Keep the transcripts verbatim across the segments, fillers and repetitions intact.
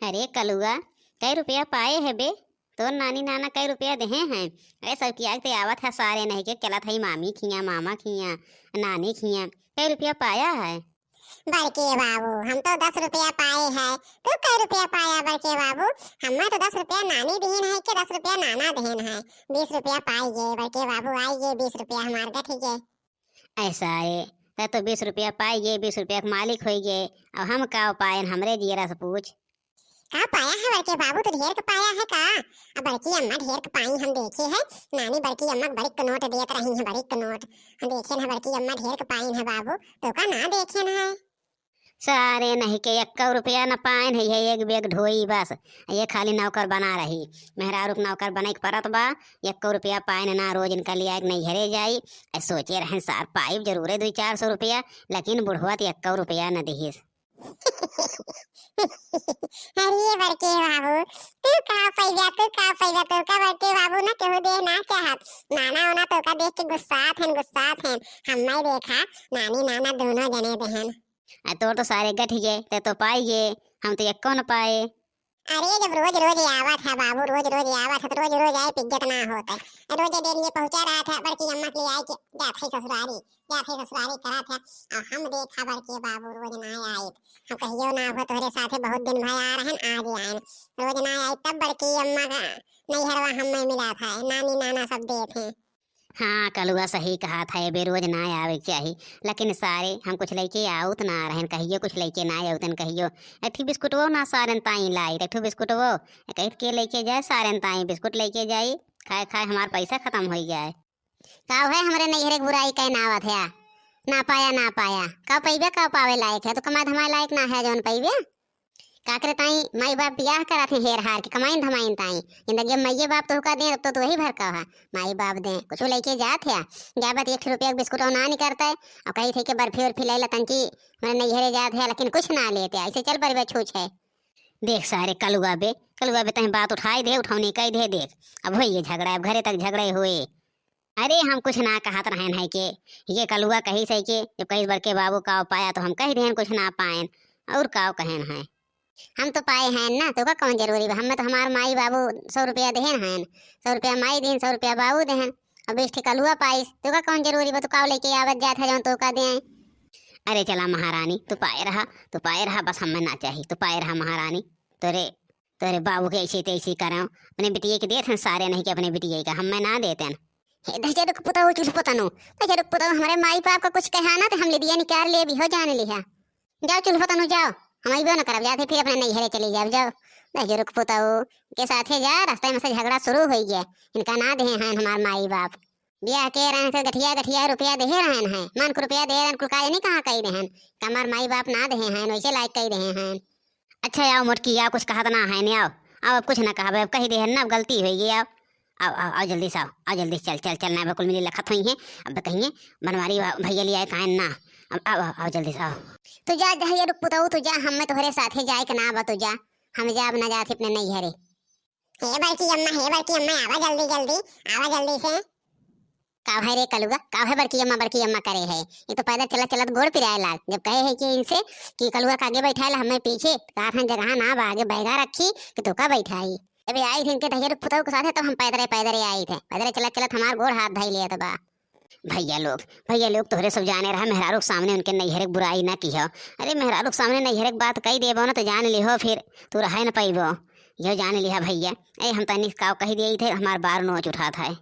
अरे कलुआ, कै रुपया पाए है बे? तोर नानी नाना कै रुपया देहे हैं? अरे सब किया ते आवत है सारे नहीं के, चलत है मामी खिया, मामा खिया, नानी खिया। कै रुपया पाया है? बड़के बाबू, हम तो दस रुपया पाए है। तू कै रुपया पाया बड़के बाबू? हमें तो दस रुपया नानी दिहिन है कि दस रुपया नाना दिहिन है। बीस रुपया पाई गे बड़के बाबू, आई गे बीस रुपया हमार गठ गे। ऐसा है, तै तो बीस रुपया पाई गे, बीस रुपया के मालिक होई गे। अब हम का पाएन, हमरे जियरा से पूछ। का पाया है बड़के बाबू, तू ढेर के पाया है का? अब बड़की अम्मा ढेर के पाई हम देखे है, नानी बड़की अम्मा के बड़ी के नोट देत रही है, बड़ी के नोट हम देखे है, बड़की अम्मा ढेर के पाई है बाबू, तो का ना देखे है? सारे नहीं के एक्को रुपया न पाएन है, ये एक बैग ढोई बस, ये खाली नौकर बना रही, मेहरारू के नौकर बने के परत बा, एक्को रुपया पाएन ना, रोज इनका लिया के नैहरे जाई। ऐ सोचे रहन सार पाइब जरूरे दुई चार सौ रुपया, लेकिन बुढ़वा तो एक्को रुपया न दिहिस। अरे बड़के बाबू, तू का पैबा, तू का पैबा, तू का बड़के बाबू ना केहू दे ना चाहत। नाना ओना तो का देख के गुस्सात हन, गुस्सात हन। हम्मे देखा, नानी नाना दोनों जने देहन। आ तोर तो सारे गठ गे, ते तो पाई गे, हम तो एक्को न पाए। अरे जब रोज रोज आवत है बाबू, रोज रोज आवत है तो रोज रोज आए पे इज्जत ना होत है। रोज डेरिये पहुँचा रहत है, बड़की अम्मा के लिए आए के जात है ससुरारी, जात है ससुरारी करत है। और हम देखा बड़के बाबू रोज ना आइत, हम कहियो ना हो तोहरे साथे बहुत दिन भय आ रहन, आज आयन। रोज ना आइत तब बड़की अम्मा का नैहरवा हम्मे मिला था, नानी नाना सब देत हैं। हाँ कलुआ सही कहा था, ये बे रोज ना आवे के चाही, लेकिन सारे हम कुछ लेके आउत ना रहन, कहियो कुछ लेके ना आउतन कहियो। एक ठो बिस्कुटवो ना सारन ताई लाई, एक ठो बिस्कुटवो कहित के लेके जाए सारन ताई, बिस्कुट लेके जाई, खाए खाए हमार पैसा खत्म होई जाए। का है हमरे नैहरे के बुराई कहे ना आवत है? ना पाया, ना पाया, का पैबे, का पावे लायक है? तो कमाए धमाए लायक ना है जौन पैबे। का करे ताई, माई बाप बियाह करात हैं हेर हार के, कमाइन धमाइन ताई। जिंदगी में माइये बाप तोहका दें, अब तो तू वही भर का हा। माई बाप दें, कुछ लेके जात है, जाबत एक रुपया के बिस्कुट और ना निकरता है, और कही थे कि बर्फी उर्फी ले लतन की, हमरे नैहरे जात है, लेकिन कुछ ना लेते, ऐसे चल परिवार छूछ है। देख सारे कलुआ बे, कलुआ बे तहें बात उठाई दे, उठौनी कई दे, देख। अब होइए झगड़ा, अब घरे तक झगड़े हुए। अरे हम कुछ ना कहत रहन है के, ये कलुआ कही से के, जब कही बड़के बाबू काव पाया तो हम कह देहन कुछ ना पाएन, और काव कहन है। हम तो पाए हैं ना, तो का कौन जरूरी बा? हमें तो हमार माई बाबू सौ रुपया देहन हैं, सौ रुपया माई देहन, सौ रुपया बाबू देहन, अब बीस ठे कलुआ पाइस, तो का कौन जरूरी बा? तो काव लेके आवत जात है जौन तो का दे? अरे चला महारानी, तू पाए रहा, तू पाए रहा, बस हमें ना चाही, तू पाए रहा महारानी। तोरे तोरे बाबू के ऐसे तैसे करें, अपने बिटिया के देत हैं सारे नहीं के अपने बिटिया का, हमें ना देते हैं। हे दहिजरुक पुतहु, चुलपुतनु, दहिजरुक पुतहु, हमरे माई बाप का कुछ कहा ना तो हम लिदिया निकाल ले भी हो जान लिहा। जाओ चुलपुतनु जाओ, हम अइबो न करब, जाते फिर अपने नैहरे चली जाओ, जाओ। दहिजरुक पुतहु के साथे जा, रास्ते में से झगड़ा शुरू हो गया, इनका ना दे हैं हमार माई बाप। ब्याह के रहन से गठिया गठिया रुपया देहे रहन है, मन को रुपया दे रहन, कुल काज नहीं कहाँ कही देहन, कि हमार माई बाप ना देहे हैं, वैसे लायक कही देहे हैं। अच्छा आओ मोटकी, आओ, कुछ कहत ना है नहीं, आओ, आओ, अब कुछ ना कहबे, अब कही देहन ना, अब गलती हो गई, आओ, आओ, आओ, आओ जल्दी से आओ, आओ जल्दी से, चल चल चल, ना कुल मिली लखत हुई है, अब कहिए बनवारी भैया ले आए कायन ना, अब आओ, आओ, आओ जल्दी से आओ। तू जा दहिजरुक पुतहु, तू जा, हमें तोहरे साथे जाए के ना बा, तू जा, हम जाब ना जात अपने नैहरे। हे बड़की अम्मा, हे बड़की अम्मा, आवा जल्दी जल्दी, आवा जल्दी से। का है रे कलुआ, का है बड़की अम्मा, बड़की अम्मा करे है? ये तो पैदल चलत चलत गोड़ पिराए लाग। जब कहे है कि इनसे कि कलुआ का आगे बैठाए ला, हमें पीछे, तो कहा था जगह ना बा, आगे बैगा रखी कि तो का बैठाई। अबे आई थे इनके दहिजरुक पुतहु के साथ है, तब हम पैदरे पैदरे आई थे, पैदरे चलत चलत हमार गोड़ हाथ धाई लिया बा। भैया लोग, भैया लोग, तोहरे सब जाने रहा, मेहरारू के सामने उनके नैहरे के बुराई ना की हो। अरे मेहरारू के सामने नैहरे के बात कही देबो ना तो जान लिहो, फिर तू रहे न पैबो। यो जान लिहा भैया, ए हम तनी काव कही दिए थे, हमार बार नोच उठात है।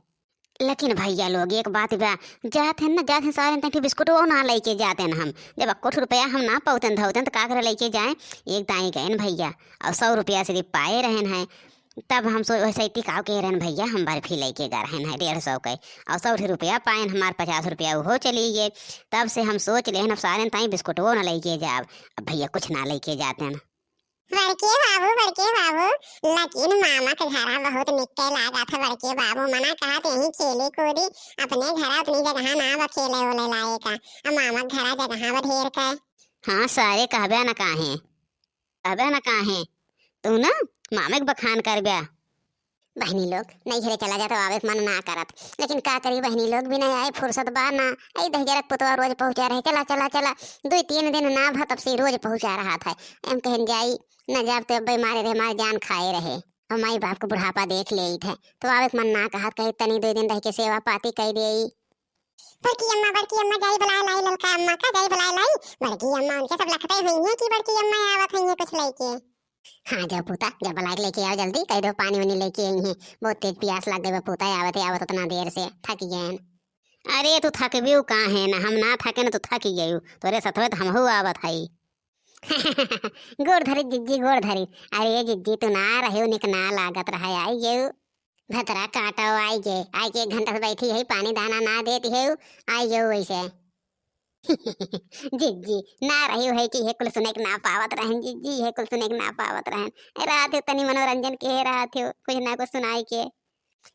लेकिन भैया लोग एक बात बा, जात हैं ना, जात हैं सारे तक बिस्कुट वो ना लेके जाते हैं हम। जब अक्को रुपया हम ना पौतन धौतन तो का करे लेके जाए। एक दाई गए न भैया, और सौ रुपया सिर्फ पाए रहन हैं। तब हम सो वैसे इतनी काव कह रहन भैया, हम बर्फी लेके गा रहन हैं डेढ़ सौ के, और सौ रुपया पाएन, हमार पचास रुपया वो चली गए। तब से हम सोच लेहन अब सारे ताई बिस्कुट वो ना लेके जाब। अब भैया कुछ ना लेके जाते हैं। बड़के बाबू, बड़के बाबू, लेकिन मामा के घरा बहुत निक्के लागत है बड़के बाबू। मना कहत यहीं खेली कूदी, अपने घरा अपनी जगह ना बा खेले ओले लाए का। अब मामा के घरा जगह बा ढेर का। हाँ सारे कहबे न काहे, कहबे न काहे, तू ना मामा के बखान करबे। बहिनी लोग, नैहरे चला जात, आवे के मन ना करत, लेकिन का करी बहिनी लोग, बिना आए फुर्सत बा ना। ऐ दहिजरक पुतवा रोज पहुँचा रहे, चला, चला, चला। दुइ तीन दिन ना भा, तब से रोज पहुँचा रहत है। हम कहन जाई, न जाब तो अब बीमारे रहे, हमार जान खाए रहे। और माई बाप के बुढ़ापा देख लेइत है, तो आवे के मन ना कहत, कहे तनी दुइ दिन रह के सेवा पाती कई देई। बड़की अम्मा, बड़की अम्मा, जाई बुलाए लाई ललका अम्मा का, जाई बुलाए लाई। बड़की अम्मा, उनके सब लखते हुई हैं कि बड़की अम्मा आवत हुई हैं कुछ लेके। हाँ, जाओ पूता, जाओ बुलाए के लेके आओ जल्दी, कह दो पानी वानी लेके आई हैं, बहुत तेज प्यास लग गई बा पूता, आवत है, आवत उतना देर से, थक गए हैं। अरे तू थकबियो काहे ना, हम ना थके ना, तू थक गयू, तोरे सथवे तो हमहू आवत हई। गोड़ धरी जिज्जी, गोड़ धरी। अरे जिज्जी, तू ना रहे, निक ना लागत रहे, आई गयू। भतरा काटो, आई गे, आई के एक घंटा से बैठी है, पानी दाना ना देती है, आई गयू वैसे। जिज्जी, ना रही है कि ये कुल सुने के ना पावत रहन, जिज्जी, ये कुल सुने के ना पावत रहन। ए, रहत हो तनी मनोरंजन के, रहत हो कुछ ना कुछ सुनाई के।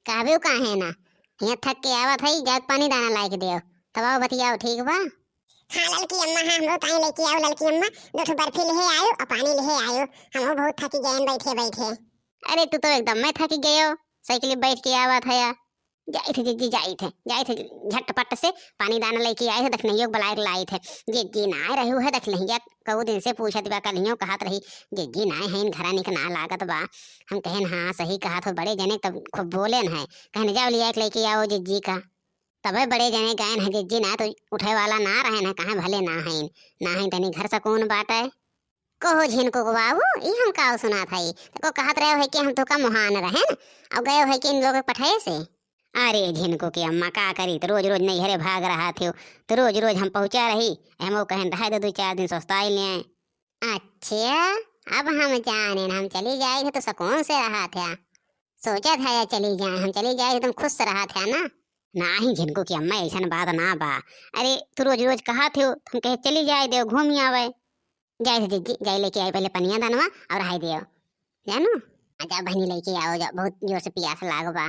कहबे काहे ना, यहाँ थक के आवत है, जाके पानी दाना लाए के देव, तब आओ बतियाओ, ठीक बा? हाँ ललकी अम्मा, हाँ, हमरो ताई लेके आओ ललकी अम्मा, दो ठो बर्फी ले आओ और पानी ले आओ, हम बहुत थकी गए बैठे बैठे। अरे तू तो एकदम में थकी गयो, साइकिल बैठ के आवत है। जाइत है जिज्जी, जाइत है, जाइत है, झटपट से पानी दाना लेके आए है, दखनहियो के बुलाए के लाइत है। जिज्जी ना रहे है, दखनहिया कऊ दिन से पूछत बा, कलहियो कहत रही, जिज्जी ना है, इन घरा निक ना लागत बा। हम कहेन, हाँ सही कहत हो, बड़े जने तब खूब बोलेन है, कहन जाओ लिया के लेके आओ जिज्जी का। तबे बड़े जने गएन है जिज्जी ना, तो उठे वाला ना रहेन है, कहाँ भले ना है, ना है तनी घर सकून बाटे। कहो झिनकू को बाबू, ई हम का सुनात हई? तको कहत रहे है कि हम तोका मोहान रहेन, और गयो है कि इन लोग के पठाए से। अरे झिनकू की अम्मा का करी, तो रोज रोज नैहरे भाग रहत हो, तो रोज रोज हम पहुँचा रही, हम वो कहन रहे दो, दो चार दिन सस्ताई ले आए। अच्छा, अब हम जानेन, हम चली जाए थे तो सुकून से रहत है, सोचत है या चली जाए, हम चली जाए थे तुम खुश रहत है ना। नाही झिनकू की अम्मा, ऐसन बात ना बा। अरे तू रोज रोज कहत हो, हम कहे चली जाए देव, घूमी आवे। जाए थे जिज्जी, जाए लेके आई पहले पनिया दानवा और हाय देव, जानू। आ जा बहनी लेके आओ, जा, बहुत जोर से पियास लाग बा।